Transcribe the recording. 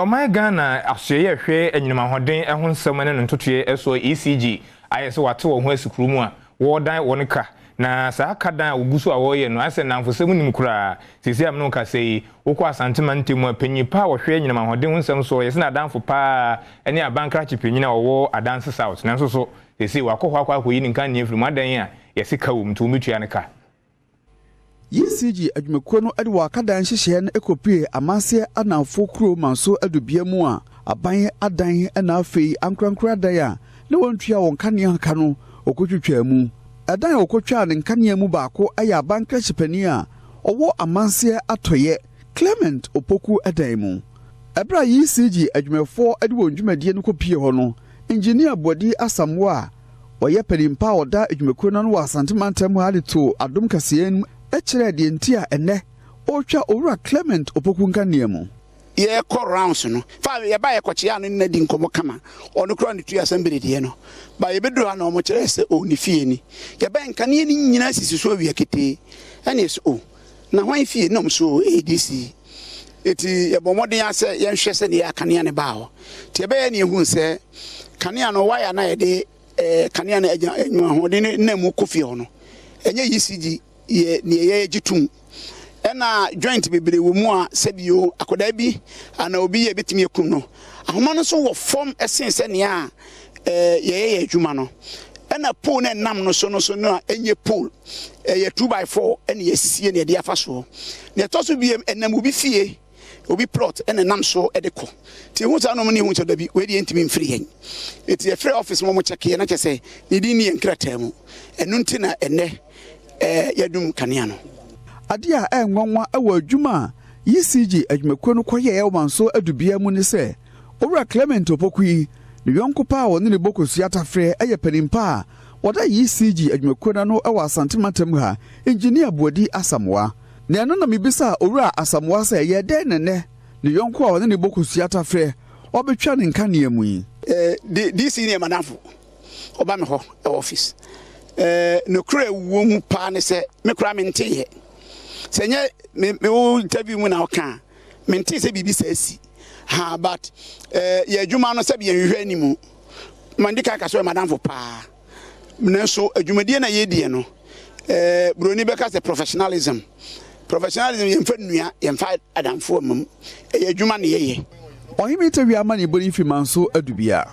Ɔman Ghana asoɛeɛ hwɛ anyinam ahoɔden ho nsɛm ne no ntotoeɛ soɔ, ECG, ayɛ sɛ wɔate wɔn ho asi kuro mu a wɔredan wɔn ka. Na saa ka dan a wɔgu so a wɔreyɛ no, ayɛ sɛ nnamfosɛm nnim koraa. Seesei a me ne wo kasa yi, wokɔ Asante mantam mu a, panyin pa a ɔhwɛ anyinam ahoɔden ho nsɛm soɔ, yɛse n'adamfo paa ne abankrakye panyin a ɔwɔ Adanse South. Nanso so, seesei wakɔ hɔ akɔ akɔyi ne nkanea afiri mu adan a yɛse ka wɔ mu nti wɔmmɛtua no ka. ECG adwumakuo no de wɔn akadan nhyehyɛeɛ no kɔpuee Amanseɛ Anaafoɔ kuro Manso Adubea mu a aban adan na afei ankorankoro adan a na wɔntua wɔn nkanea ka no wɔkɔtwitwaa mu. Ɛdan a wɔkɔtwaa ne nkanea mu baako yɛ aban krakye panin a ɔwɔ Amanseɛ Atɔeɛ, Clement Opoku dan mu. Ɛberɛ a ECG adwumayɛfoɔ de wɔn dwumadie no kɔpuee hɔ no, Engineer Boadi Asamoah a ɔyɛ panin pa a ɔda adwumakuo no ano wɔ Asante mantam ha de too Adom kaseɛ no mu kyerɛɛ deɛ nti a ɛnnɛ ɔretwa Owura Clement Opoku nkanea mu. Yɛkɔ rounds no fa yɛba yɛkɔkyea no ne no adi nkɔmmɔ kama. Ɔno koraa ne tua assembly deɛ no. Ba yɛbɛduru ha na wɔn kyerɛɛ sɛ oh ne fie ni. Yɛbae nkanea no nyinaa sisi so awia ketee. Ɛna yɛsɛ oh na hwan fie na wɔn so oh ɛyɛ DC. Eti yɛbɔ mmɔden ara sɛ yɛnhwɛ sɛdeɛ akanea no baa hɔ. Nti ɛbɛyɛ ne yɛhunu sɛ kanea no wire no a yɛde eh, kanea no agya enyo ahoɔden no nam mu kɔ fie hɔ no, ɛnyɛ ECG yɛ nea yɛgye tom. Ɛna joint bebree wɔ mu a sɛbio akwadaa bi anaa obi yɛ ebetumi akum no. Ahoma no nso wɔ fam sen sɛnea eh, yɛyɛ yɛn adwuma no. Ɛna pole no ɛnam no so no so no a ɛnyɛ pole, ɛyɛ 2x4 ɛna yɛasie na yɛde afa soɔ. Nea ɛtɔ so biem, ɛnam obi fie, obi plot ɛna ɛnam so ɛde kɔ. Nti ehu saa nneɛma no ehu sɛ dabi wei deɛ ntumi mfiri yɛn. Nti yɛfrɛ office ma wɔn kyɛkeɛ na kyɛ sɛ ne din ni yɛn krataa mu. Ɛno nti na ɛnɛ ɛɛ yɛadum kanea no. Adeɛ a ɛyɛ nwanwa wɔ adwuma a ECG adwumakuo no kɔyɛeɛ wɔ Manso Adubea mu ne sɛ, Owura Clement Opoku yi, ne yɔnko pa a ɔne no bɔ kosua tafere yɛ panin pa a ɔda ECG adwumakuo no ano wɔ Asante mantam ha, Engineer Boadi Asamoah. Na ɛno na mebisaa Owura Asamoah sɛ ɛyɛɛ dɛn na nnɛ ne yɔnko a ɔne no bɔ kosua tafere ɔbɛtwa ne nkanea mu yi. DC no yɛ m'adamfo. Ɔba me hɔ wɔ office. Nokorɛ wɔ mu paa ne sɛ me koraa menteeɛ. Sɛ ɛnyɛ me wo interview mu na woka a, Mentee sɛ biribi saa asi. Ha, but eh, yɛ adwuma no sɛbi yɛnhwehwɛ anim. Mandi kan ka sɛ ɔyɛ madamfo paa. Nanso adwumadie na yɛdiɛ no, eh, buroni bɛka sɛ professionalism. Professionalism yɛmfa nnua, yɛmfa adamfo amma mu. Ɛyɛ adwuma na yɛyɛ. Ɔhene Tawia amanneɛbɔ yi fi Manso Adubia.